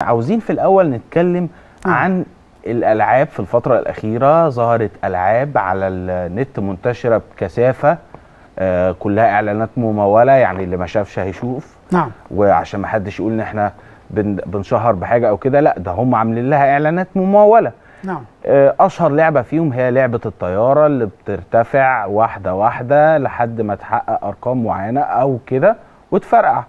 عاوزين في الأول نتكلم عن الألعاب. في الفترة الأخيرة ظهرت ألعاب على النت منتشرة بكثافة، كلها إعلانات ممولة، يعني اللي ما شافش هيشوف. نعم. وعشان ما حدش يقول إن إحنا بنشهر بحاجة أو كده، لا ده هم عاملين لها إعلانات ممولة. نعم. أشهر لعبة فيهم هي لعبة الطيارة اللي بترتفع واحدة واحدة لحد ما تحقق أرقام معينة أو كده وتفرقع.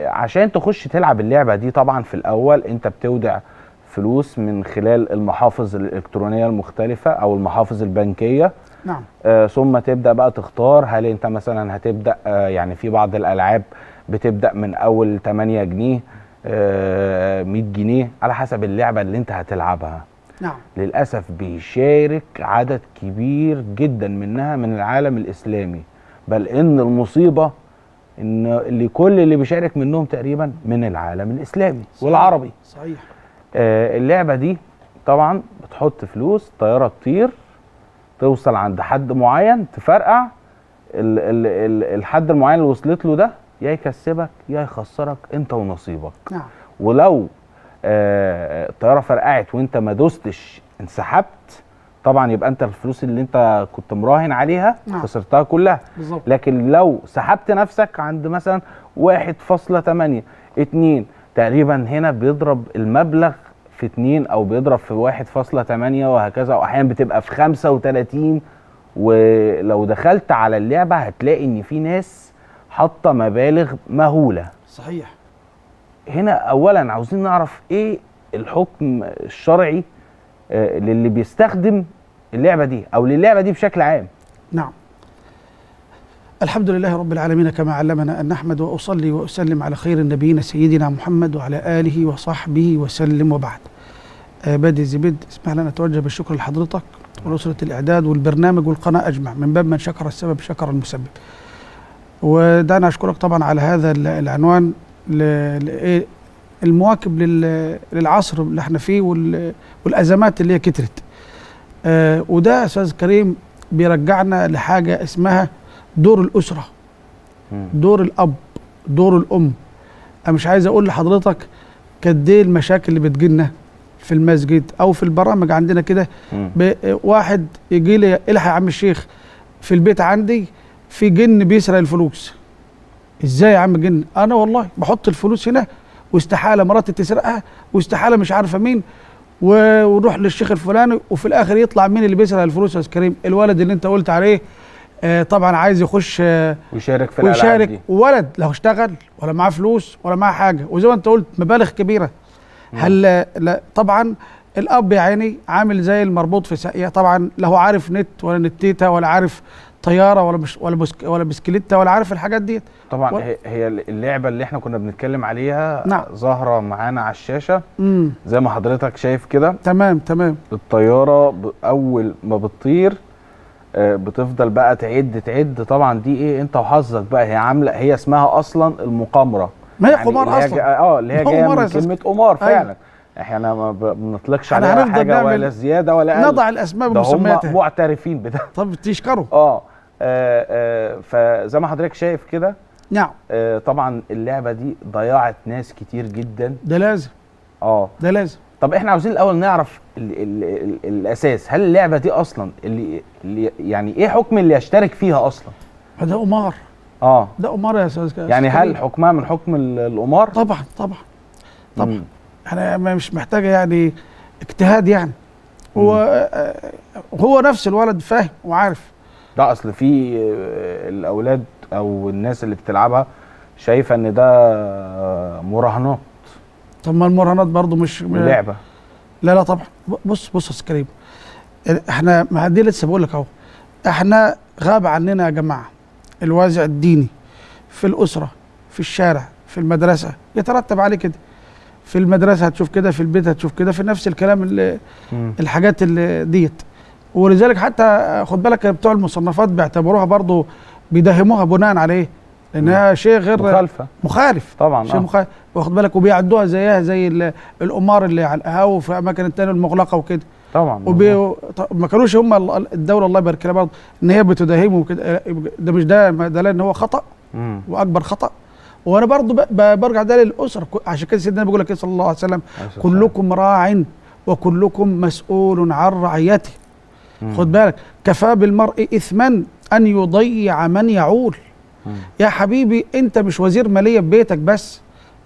عشان تخش تلعب اللعبة دي طبعا في الأول أنت بتودع فلوس من خلال المحافظ الإلكترونية المختلفة أو المحافظ البنكية. نعم. ثم تبدأ بقى تختار هل أنت مثلا هتبدأ، يعني في بعض الألعاب بتبدأ من أول 8 جنيه 100 جنيه على حسب اللعبة اللي أنت هتلعبها. نعم. للأسف بيشارك عدد كبير جدا منها من العالم الإسلامي، بل إن المصيبة إن اللي كل اللي بيشارك منهم تقريبا من العالم الإسلامي. صحيح. والعربي. صحيح. اللعبة دي طبعا بتحط فلوس، طيارة تطير توصل عند حد معين تفرقع، ال ال ال الحد المعين اللي وصلت له ده يا يكسبك يا يخسرك، انت ونصيبك. نعم. ولو الطيارة فرقعت وانت ما دوستش انسحبت، طبعا يبقى انت الفلوس اللي انت كنت مراهن عليها. نعم. خسرتها كلها. بالظبط. لكن لو سحبت نفسك عند مثلا 1.8 2 تقريبا، هنا بيضرب المبلغ في 2 او بيضرب في 1.8 وهكذا، واحيانا بتبقى في 35. ولو دخلت على اللعبة هتلاقي ان في ناس حاطة مبالغ مهولة. صحيح. هنا اولا عاوزين نعرف ايه الحكم الشرعي للي بيستخدم اللعبة دي او للعبة دي بشكل عام. نعم. الحمد لله رب العالمين كما علمنا أن نحمد، وأصلي وأسلم على خير النبيين سيدنا محمد وعلى آله وصحبه وسلم، وبعد. بادي زبيد، اسمح لنا أتوجه بالشكر لحضرتك ولأسرة الإعداد والبرنامج والقناة أجمع، من باب من شكر السبب شكر المسبب. ودعنا أشكرك طبعا على هذا العنوان المواكب للعصر اللي احنا فيه والأزمات اللي هي كترت. وده يا أستاذ كريم بيرجعنا لحاجة اسمها دور الأسرة، دور الأب، دور الأم. أنا مش عايز أقول لحضرتك قد إيه المشاكل اللي بتجيلنا في المسجد أو في البرامج عندنا كده. واحد يجي لي الحق يا عم الشيخ، في البيت عندي في جن بيسرق الفلوس. إزاي يا عم جن؟ أنا والله بحط الفلوس هنا واستحالة مراتي تسرقها، واستحالة مش عارفة مين، ونروح للشيخ الفلاني، وفي الآخر يطلع مين اللي بيسرق الفلوس يا أستاذ كريم؟ الولد اللي أنت قلت عليه. طبعا عايز يخش ويشارك في الألعاب ويشارك دي. ولد لا اشتغل ولا معاه فلوس ولا معاه حاجة، وزي ما انت قلت مبالغ كبيرة. هل لا طبعا الاب يا عيني عامل زي المربوط في ساقيه، طبعا لا هو عارف نت ولا نتيتا ولا عارف طيارة ولا مش ولا ولا بسكليته ولا عارف الحاجات دي. طبعا هي اللعبة اللي احنا كنا بنتكلم عليها. نعم. ظاهره معانا على الشاشة. زي ما حضرتك شايف كده. تمام تمام. الطيارة اول ما بتطير بتفضل بقى تعد تعد. طبعا دي ايه، انت وحظك بقى. هي عامله، هي اسمها اصلا المقامره. ما هي يعني قمار اصلا. اللي هي جاية من كلمة قمار فعلا. أيوة. احنا ما بنطلقش عليها حاجة ولا زيادة ولا اقل، نضع الاسماء بمسمياتها. هم معترفين بده. طب تشكروا. فزي ما حضرتك شايف كده. نعم. طبعا اللعبة دي ضيعت ناس كتير جدا. ده لازم. ده لازم. طب احنا عاوزين الاول نعرف ال ال ال الاساس، هل اللعبة دي اصلا اللي يعني ايه حكم اللي يشترك فيها اصلا؟ ده قمار. ده قمار يا استاذ. يعني هل حكمها من حكم القمار؟ طبعا طبعا طبعا. احنا مش محتاجه يعني اجتهاد يعني. هو نفس الولد فاهم وعارف. ده اصل في الاولاد او الناس اللي بتلعبها شايفه ان ده مراهنات. طب ما المراهنات برضو مش لعبه. لا لا طبعا. بص بص يا استاذ كريم، احنا ما دي لسه بقول لك اهو، احنا غاب عننا يا جماعة الوازع الديني في الاسرة، في الشارع، في المدرسة، يترتب عليه كده. في المدرسة هتشوف كده، في البيت هتشوف كده، في نفس الكلام اللي الحاجات اللي ديت. ولذلك حتى خد بالك بتوع المصنفات بيعتبروها برضو، بيدهموها بناء على ايه؟ لانها شيء غير مخالفة، مخالف طبعا. شيء مخالف، واخد بالك. وبيعدوها زيها زي القمار اللي على القهاوي وفي اماكن التانية المغلقة وكده. طبعا. ما كانوش هم الدولة الله يبارك لها برضه ان هي بتداهمهم وكده. ده مش ده لان هو خطا واكبر خطا، وانا برضو برجع ده للاسرة. عشان كده سيدنا بيقول لك صلى الله عليه وسلم كلكم راع وكلكم مسؤول عن رعيته. خد بالك، كفى بالمرء اثما ان يضيع من يعول. يا حبيبي انت مش وزير ماليه في بيتك بس.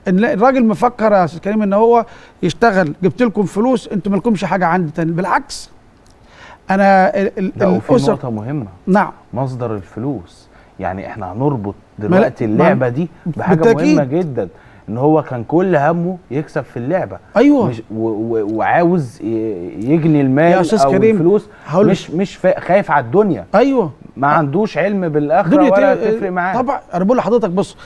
الراجل مفكر يا استاذ كريم ان هو يشتغل، جبت لكم فلوس انتوا مالكمش حاجة عندي تاني. بالعكس، انا الاسرة نقطة مهمة. نعم، مصدر الفلوس، يعني احنا هنربط دلوقتي اللعبة دي بحاجة مهمة جدا، ان هو كان كل همه يكسب في اللعبة. ايوه، مش وعاوز يجني المال يا أستاذ او كريم، الفلوس، مش خايف على الدنيا. ايوه، ما عندوش علم بالاخرة ولا تفرق معاه. طبعا انا بقول لحضرتك بص،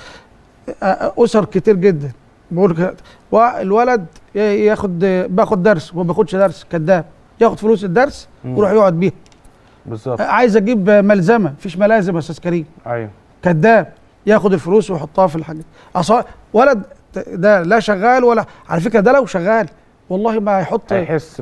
اسر كتير جدا بقول والولد ياخد باخد درس وما بياخدش درس، كذاب، ياخد فلوس الدرس ويروح يقعد بيها. بالظبط. عايز اجيب ملزمة، مفيش ملازم يا استاذ كريم. ايوه، كذاب، ياخد الفلوس ويحطها في الحاجات. اصل ولد ده لا شغال ولا، على فكرة ده لو شغال والله ما هيحط، هيحس